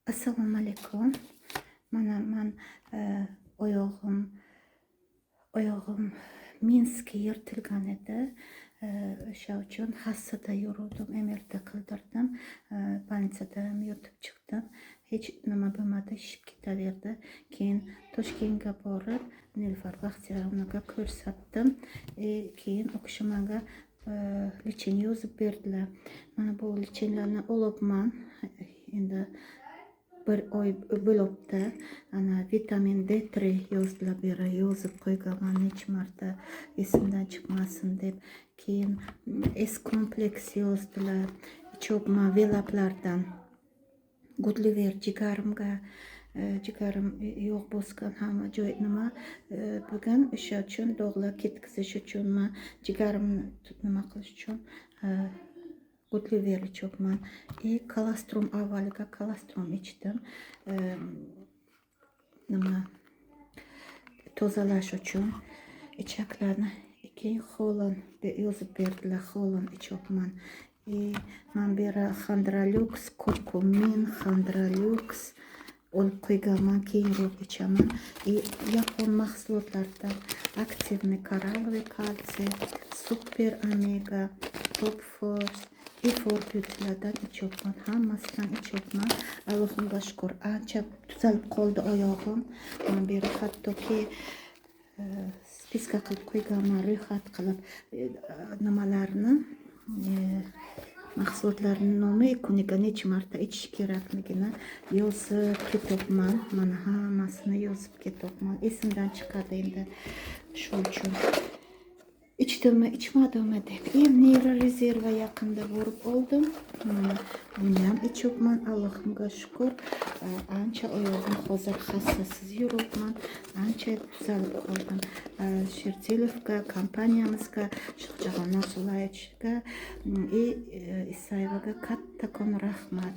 Assalomu alaykum. Mana man oyog'im Minskga yirtilgan edi. O'sha uchun hassada yuruvdim, MRT qildirdim. Больница da ham yotib chiqdim. Hech nima bo'lmadi, shishib ketaverdi. Keyin Toshkentga borib, Nilufar Baxtiyorovnaga ko'rsatdim. Keyin u kishi menga лечение yozib berdilar. Mana bu лечение larni olibman. Endi bir oy bo'libdi. Ana vitamin D3 yozdilar bu yerga, yozib qo'yganman necha marta, esimdan chiqmasin deb. Keyin S kompleks yozdilar. Ichyapman Velaplardan. Gudliver jigarimga, jigarim yog' bosgan, hamma joy nima bo'lgan, o'sha uchun dog'lar ketkazish uchun, man jigarimni nima qilish uchun Gudliver ichyapman. И kolostrum, avvaliga kolostrum ichdim. Nima, tozalash uchun ichaklarni. Keyin Xolan yozib berdilar, Xolan ichyapman. И man bu yerga Xandralyux, kurkumin, Xandralyux olib qo'yganman, keyinroq ichaman. И yapon mahsulotlaridan активный коралловый kalsiy, super omega, top force и Forbeautylardan ichyapman. Hammasidan ichyapman. Allohimga shukur, ancha tuzalib qoldi oyog'im. Man bu yerga hattoki списка qilib qo'yganman, ro'yxat qilib nimalarni, mahsulotlarni nomi, kuniga necha marta ichish kerakligini yozib ketyapman. Mana hammasini yozib ketyapman. Esimdan chiqadi endi, shu uchun ichdimmi, ichmadimmi deb. И neyrorezerva yaqinda borib oldim. Mana buni ham ichyapman. Allohimga shukur, ancha oyog'im hozir hassasiz yuribman, ancha tuzalib qoldim. Shertelovga, kompaniyamizga, Shohjahon Narsullayevichga и Isayevaga kattakon rahmat.